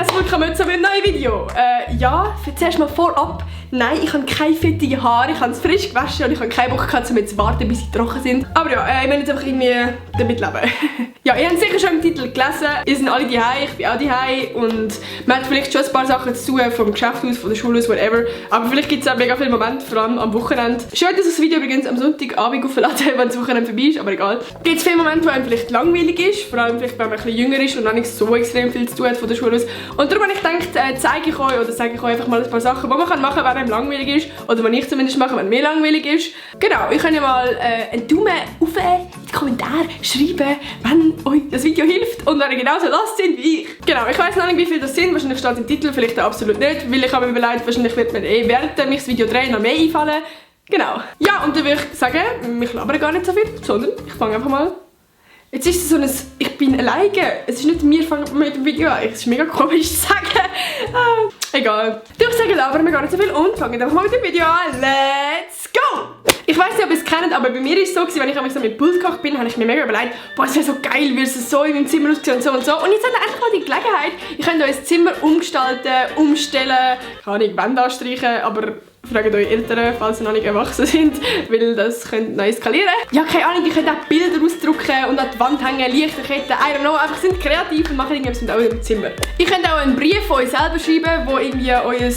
herzlich willkommen zu einem neuen Video. Ja, zuerst mal vorab. Nein, ich habe keine fettigen Haare, ich habe es frisch gewaschen und ich habe keine Bock gehabt, um jetzt zu warten, bis sie trocken sind. Aber ja, ich will jetzt einfach irgendwie damit leben. Ja, ihr habt sicher schon im Titel gelesen, ihr sind alle daheim, ich bin auch daheim und man hat vielleicht schon ein paar Sachen zu tun, vom Geschäft aus, von der Schule aus, whatever. Aber vielleicht gibt es auch mega viele Momente, vor allem am Wochenende. Schön, dass das Video übrigens am Sonntagabend aufgeladen habe, wenn das Wochenende vorbei ist, aber egal. Gibt es viele Momente, wo einem vielleicht langweilig ist, vor allem vielleicht, wenn man ein bisschen jünger ist und noch nicht so extrem viel zu tun hat von der Schule aus. Und darum habe ich gedacht, zeige ich euch oder sage ich euch einfach mal ein paar Sachen, die man machen kann, wenn einem langweilig ist. Oder was ich zumindest mache, wenn mir langweilig ist. Genau, ihr könnt ja mal einen Daumen auf in die Kommentare schreiben, wenn euch das Video hilft und wenn ihr genauso lasst sind wie ich. Genau, ich weiß noch nicht, wie viele das sind. Wahrscheinlich steht es im Titel, vielleicht auch absolut nicht, weil ich habe mir überlegt, wahrscheinlich wird mir während ich das Video drehe noch mehr einfallen. Genau. Ja, und dann würde ich sagen, wir labern gar nicht so viel, sondern ich fange einfach mal. Jetzt ist es so ein, ich bin alleine. Es ist nicht wir fangen mit dem Video an. Es ist mega komisch zu sagen. Egal. Ich sage, labern wir gar nicht so viel und fangen einfach mal mit dem Video an. Let's go! Ich weiss nicht, ob ihr es kennt, aber bei mir war es so, wenn ich so mit Pult gekocht bin, habe ich mir mega überlegt, boah, es wäre so geil, wie es so in meinem Zimmer aussieht und so und so. Und jetzt habt ihr endlich mal die Gelegenheit, ihr könnt euer Zimmer umgestalten, umstellen, keine Ahnung, Wände anstreichen, aber fragt eure Eltern, falls sie noch nicht erwachsen sind, weil das könnte noch eskalieren. Ja, keine Ahnung, ihr könnt auch Bilder ausdrucken und an die Wand hängen, Lichterketten, I don't know, einfach sind kreativ und machen irgendwas mit eurem Zimmer. Ihr könnt auch einen Brief von euch selber schreiben, wo irgendwie euer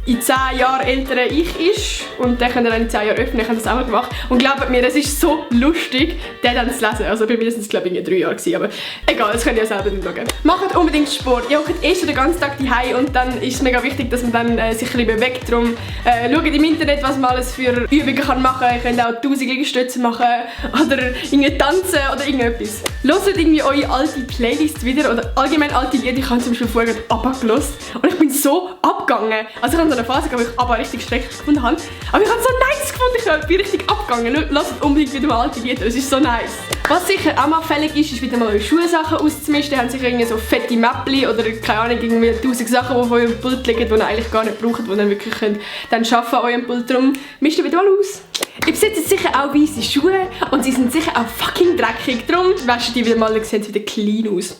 in 10 Jahren ältere Ich ist und den könnt ihr dann in 10 Jahren öffnen, ich habe das auch mal gemacht und glaubt mir, es ist so lustig, den dann zu lesen. Also bei mir sind es glaube ich 3 Jahre gewesen, aber egal, das könnt ihr ja selber schauen. Macht unbedingt Sport, ihr hockt schon den ganzen Tag daheim und dann ist es mega wichtig, dass man dann sich ein bisschen bewegt. Darum schaut im Internet, was man alles für Übungen kann machen kann. Ihr könnt auch 1000 Liegestütze machen oder irgendwie tanzen oder irgendetwas. Hört irgendwie eure alte Playlist wieder oder allgemein alte Lieder. Ich habe zum Beispiel vorher ABBA gehört und ich bin so abgegangen. Also ich habe so eine Phase, wo ich ABBA richtig schrecklich gefunden habe. Aber ich habe es so nice gefunden, ich bin richtig abgegangen. Lasst unbedingt wieder mal alte Lieder, es ist so nice. Was sicher auch mal fällig ist, ist wieder mal eure Schulsachen auszumischen. Die haben sicher irgendwie so fette Mäppli oder keine Ahnung, irgendwie 1000 Sachen, die auf eurem Pult liegen, die ihr eigentlich gar nicht braucht, die ihr wirklich könnt dann arbeiten an eurem Pult. Darum mischt ihr wieder mal aus. Ihr besitzt sicher auch weisse Schuhe und sie sind sicher auch fucking dreckig. Darum wäscht die wieder mal, dann sehen sie wieder clean aus.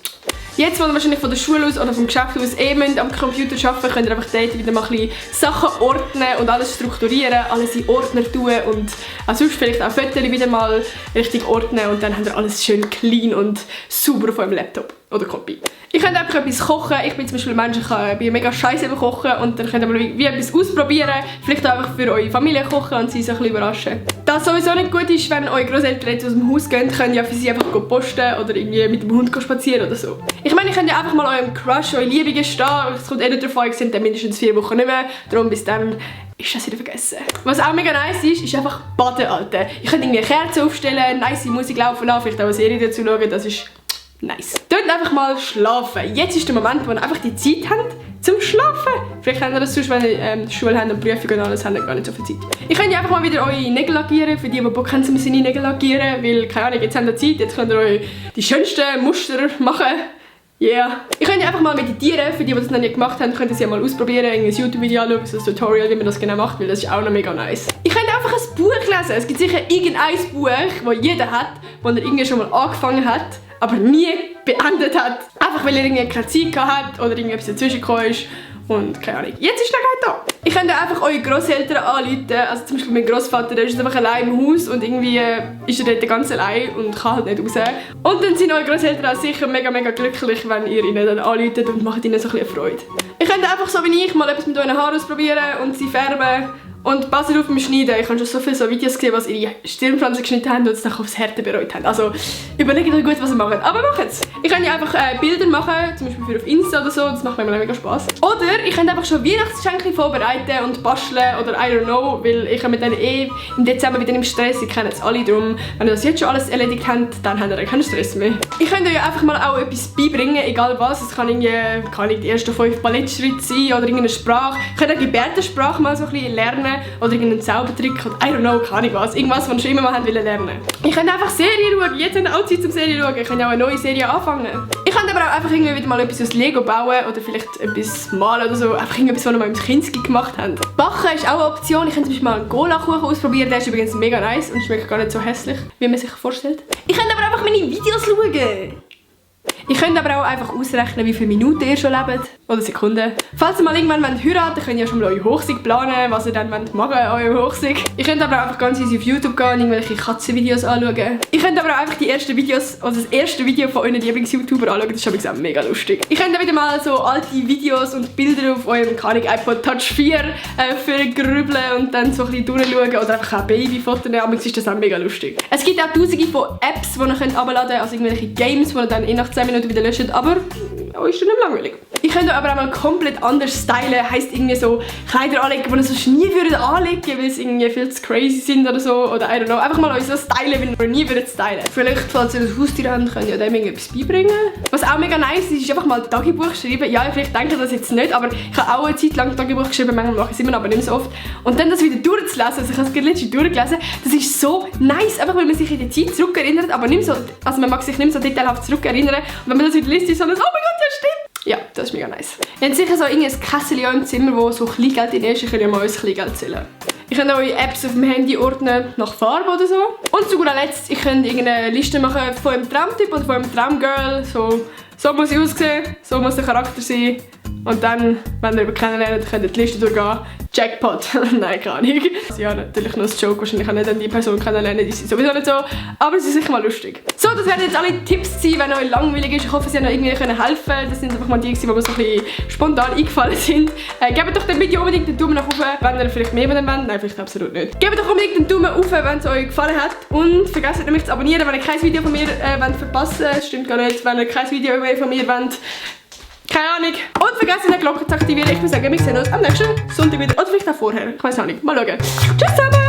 Jetzt, wo ihr wahrscheinlich von der Schule aus oder vom Geschäft aus am Computer arbeiten, könnt ihr einfach dort wieder mal ein bisschen Sachen ordnen und alles strukturieren, alles in Ordner tun und sonst vielleicht auch Fotos wieder mal richtig ordnen und dann habt ihr alles schön clean und sauber auf eurem Laptop oder Kopie. Ihr könnt einfach etwas kochen. Ich bin zum Beispiel ein Mensch, ich bin mega scheiße beim Kochen und dann könnt ihr mal wie etwas ausprobieren. Vielleicht auch einfach für eure Familie kochen und sie so ein bisschen überraschen. Das sowieso nicht gut ist, wenn eure Großeltern jetzt aus dem Haus gehen, könnt ihr ja für sie einfach posten oder irgendwie mit dem Hund spazieren oder so. Ich meine, ihr könnt ja einfach mal eurem Crush, eure Liebe gestehen. Es kommt nicht davon, ihr seid dann mindestens 4 Wochen nicht mehr. Darum bis dann ist das wieder vergessen. Was auch mega nice ist einfach baden, Alter. Ihr könnt irgendwie eine Kerze aufstellen, nice Musik laufen lassen, vielleicht auch eine Serie dazu schauen, das ist nice. Dort einfach mal schlafen. Jetzt ist der Moment, wo ihr einfach die Zeit habt zum Schlafen. Vielleicht habt ihr das sonst, wenn ihr Schule habt und Prüfungen und alles, habt ihr gar nicht so viel Zeit. Ihr könnt ja einfach mal wieder eure Nägel lackieren, für die Bock haben, seine Nägel lackieren, weil, keine Ahnung, jetzt habt ihr Zeit, jetzt könnt ihr euch die schönsten Muster machen. Yeah. Ihr könnt ja einfach mal meditieren, für die das noch nicht gemacht haben, könnt ihr es ja mal ausprobieren, ein YouTube-Video anschauen, so ein Tutorial, wie man das genau macht, weil das ist auch noch mega nice. Ihr könnt einfach ein Buch lesen. Es gibt sicher irgendein Buch, das jeder hat, das er irgendwie schon mal angefangen hat, aber nie beendet hat. Einfach weil er irgendwie keine Zeit hat oder irgendetwas dazwischen gekommen ist. Und keine Ahnung. Jetzt ist der Geld da. Ihr könnt einfach eure Grosseltern anrufen. Also zum Beispiel mein Grossvater, der ist einfach allein im Haus und irgendwie ist er dort ganz allein und kann halt nicht raus. Und dann sind eure Grosseltern auch sicher mega glücklich, wenn ihr ihnen dann anruft und macht ihnen so ein bisschen Freude. Ihr könnt einfach so wie ich mal etwas mit euren Haaren ausprobieren und sie färben. Und passt auf beim Schneiden. Ich habe schon so viele so Videos gesehen, was ihre Stirnpflanzen geschnitten haben und es dann aufs Härte bereut haben. Also überlegt euch gut, was ihr macht. Aber macht es! Ich kann ja einfach Bilder machen, zum Beispiel für auf Insta oder so. Das macht mir mega Spaß. Oder ich könnt einfach schon Weihnachtsgeschenke vorbereiten und basteln oder I don't know, weil ich habe mit denen im Dezember wieder im Stress. Ich kenne es alle darum. Wenn ihr das jetzt schon alles erledigt habt, dann habt ihr keinen Stress mehr. Ich könnt euch einfach mal auch etwas beibringen, egal was. Es kann irgendwie die ersten 5 Ballettschritte sein oder irgendeine Sprache. Ich könnt auch Gebärdensprache mal so ein bisschen lernen. Oder irgendeinen Zaubertrick oder I don't know, keine Ahnung was. Irgendwas, was ihr schon immer mal lernen wollt. Ihr könnt einfach Serien schauen. Jetzt habt ihr auch Zeit zum Serien schauen. Ihr könnt auch eine neue Serie anfangen. Ihr könnt aber auch einfach irgendwie wieder mal etwas aus Lego bauen oder vielleicht etwas malen oder so. Einfach irgendwas, was ihr mal im Kinski gemacht habt. Backen ist auch eine Option. Ich könnte zum Beispiel mal einen Cola-Kuchen ausprobieren. Der ist übrigens mega nice und schmeckt gar nicht so hässlich, wie man sich vorstellt. Ihr könnt aber einfach meine Videos schauen. Ihr könnt aber auch einfach ausrechnen, wie viele Minuten ihr schon lebt. oder Sekunden. Falls ihr mal irgendwann heiraten wollt, könnt ihr ja schon mal eure Hochzeit planen, was ihr dann machen wollt, eure Hochzeit. Ihr könnt aber auch einfach ganz easy auf YouTube gehen und irgendwelche Katzenvideos anschauen. Ihr könnt aber auch einfach die ersten Videos, also das erste Video von euren Lieblings-YouTuber anschauen, das ist übrigens auch mega lustig. Ihr könnt auch wieder mal so alte Videos und Bilder auf eurem iPod Touch 4 vergrübeln und dann so ein bisschen durchschauen oder einfach auch Babyfotos nehmen, aber ist das auch mega lustig. Es gibt auch tausende von Apps, die ihr herunterladen könnt, also irgendwelche Games, die ihr dann nach 10 Minuten wieder löscht, aber euch ist dann nicht langweilig. Ihr könnt aber auch mal komplett anders stylen, heisst irgendwie so Kleider anlegen, die ihr sonst nie würdet anlegen, weil sie irgendwie viel zu crazy sind oder so, oder I don't know. Einfach mal euch so stylen, wie ihr nie würdet stylen. Vielleicht, falls ihr ein Haustier habt, könnt ihr dem irgendetwas beibringen. Was auch mega nice ist, ist einfach mal Tagebuch schreiben. Ja, vielleicht denkt ihr das jetzt nicht, aber ich habe auch eine Zeit lang Tagebuch geschrieben, manchmal mache ich es immer, aber nicht mehr so oft. Und dann das wieder durchzulesen, also ich habe es letztens durchgelesen, das ist so nice, einfach weil man sich in die Zeit zurückerinnert, aber nicht so, also man mag sich nicht mehr so detailhaft zurückerinnern. Und wenn man das wieder liest, ist so, oh mein Gott, ja stimmt! Ja, das ist mega nice. Ihr habt sicher so irgendein Kessel in eurem Zimmer, wo so Kleingeld drin ist. Ihr könnt ja mal euer Kleingeld zählen. Ihr könnt eure Apps auf dem Handy ordnen, nach Farbe oder so. Und zu guter Letzt, ihr könnt irgendeine Liste machen von eurem Traumtyp oder von eurem Traumgirl. So muss sie aussehen, so muss der Charakter sein. Und dann, wenn ihr ihn kennenlernt, könnt ihr die Liste durchgehen. Jackpot. Nein, keine Ahnung. Ja, natürlich nur ein Joke. Wahrscheinlich auch nicht an die Person kennenlernen, die sind sowieso nicht so. Aber sie ist sicher mal lustig. So, das werden jetzt alle Tipps sein, wenn euch langweilig ist. Ich hoffe, sie haben euch irgendwie helfen können. Das sind einfach mal die, die mir so ein bisschen spontan eingefallen sind. Gebt doch dem Video unbedingt einen Daumen nach oben, wenn ihr vielleicht mehr von dem wollt. Nein, vielleicht absolut nicht. Gebt doch unbedingt einen Daumen auf, wenn es euch gefallen hat. Und vergesst nicht, mich zu abonnieren, wenn ihr kein Video von mir verpassen wollt. Das stimmt gar nicht. Wenn ihr kein Video mehr von mir wollt. Keine Ahnung. Und vergesst nicht, die Glocke zu aktivieren. Ich würde sagen, wir sehen uns am nächsten Sonntag wieder. Oder vielleicht auch vorher. Ich weiß auch nicht. Mal schauen. Tschüss zusammen!